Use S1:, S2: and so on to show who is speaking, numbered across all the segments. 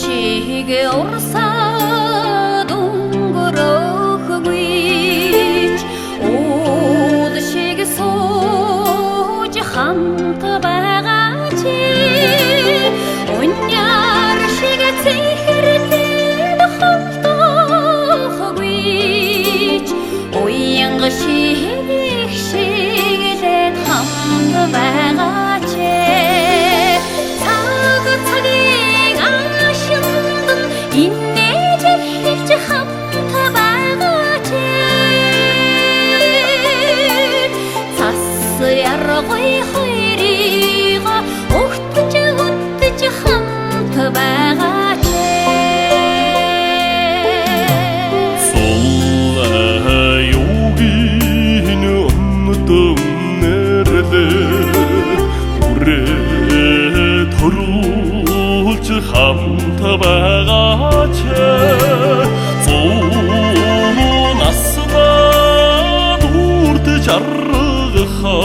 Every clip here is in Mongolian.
S1: Шиг урсаад өнгөрөхгүйч уул шиг сууж хамт байгаа чи уняар шиг цэхэртэй холдохгүйч уянга шиг их шиглээд хамт байгаа чи цаг цагийн инээж эхэлж хамт байгаа чи цас яргой хоёрыг өгтөж үдэж хамт байгаа чи
S2: Сул аюугийн өндөм нэрлээ үрээ төрүүлж хамт байгаач зуун насдаа дүрт жаргахаар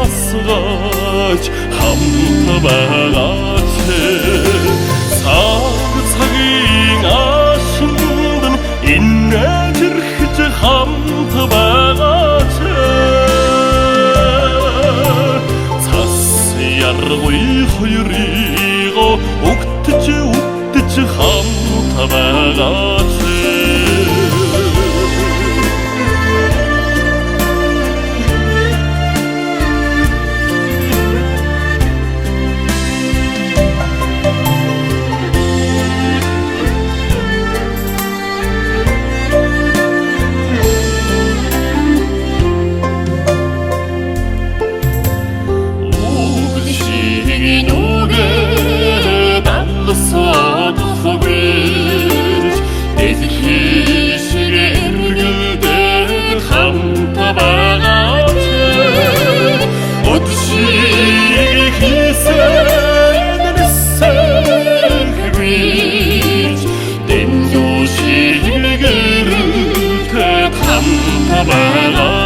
S2: хайрасгаж хамт байгаач цаг цагийн ашинд нь инээж эрхэж хамт байгаач цас яргуй хоёрыг өгтөж үдэж хамт байгаач. Нүгэ далсаад хогж дэлхий шиг эргэлдээд хамт байгаач од шиг хийсэн нисэхгүйч дэмжүү шиг гэрэлтэй хамт байгаач.